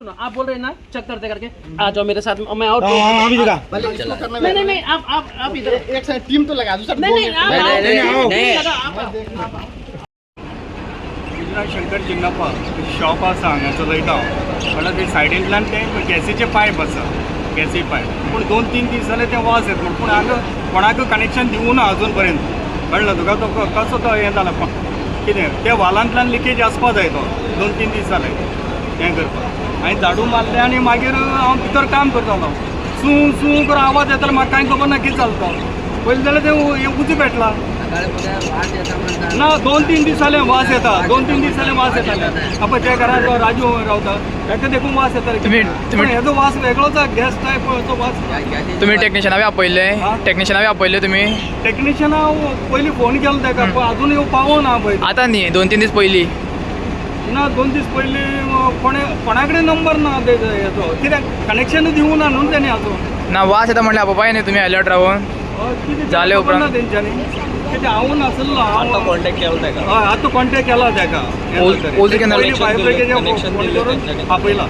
आप बोल रहे हैं ना चेक करते करके आ जाओ मेरे साथ में, मैं और नहीं नहीं नहीं आप आप आप इधर एक साइड टीम तो लगा दो सर। नहीं नहीं आप नहीं आप शंकर जिन्नप्पा शॉप आसा हांगा चलयता हांव। म्हणल्यार ते सायडींतल्यान ते गॅसीचे पायप आसा, गॅसी पायप, पूण 2-3 दीस जाले ते वास येता म्हण, पूण हांगा कोणाक कनेक्शन दिवूं ना अजून पर्यंत। कळ्ळें तुका? तो कसो तो हें जाला कितें त्या वालांतल्यान लिकेज आसपा जाय, तो 2-3 दीस जाले हें करपाक। हांवें झाडू मारलें आनी मागीर हांव भितर काम करतालो, सूं सूं करून आवाज येतालो, म्हाका कांय खबर ना कितें जालें तो। पयलीं जाल्यार तें उजो पेटला ना, 2-3 दीस जाले वास येता, 2-3 दीस जाले वास येताले। आपण त्या घरात राजू रावता ताका देखून वास येता, पूण हेजो वास वेगळोच, गॅस टायप असो वास। तुम्ही टेक्निशियना आपयले? टेक्निशियना आपयले तुम्ही? टेक्निशियना पयलीं फोन केलो ताका, अजून येवं पावना पळय आतां न्ही, 2-3 दीस पयलीं ना, 2 दीस पयलीं कोणा कडेन नंबर ना हेजो, कित्याक कनेक्शन दिवूं ना न्हू तेणी अजून ना। वास येता म्हणल्यार आपोवपाय न्ही तुमी अलर्ट रावन जाले उपरांत तेंच्यांनी कितें हांव नासलो, आतां कॉन्टॅक्ट केलो ताका? हय आतां कॉन्टॅक्ट केला ताका, ओजू केन्ना आपयला।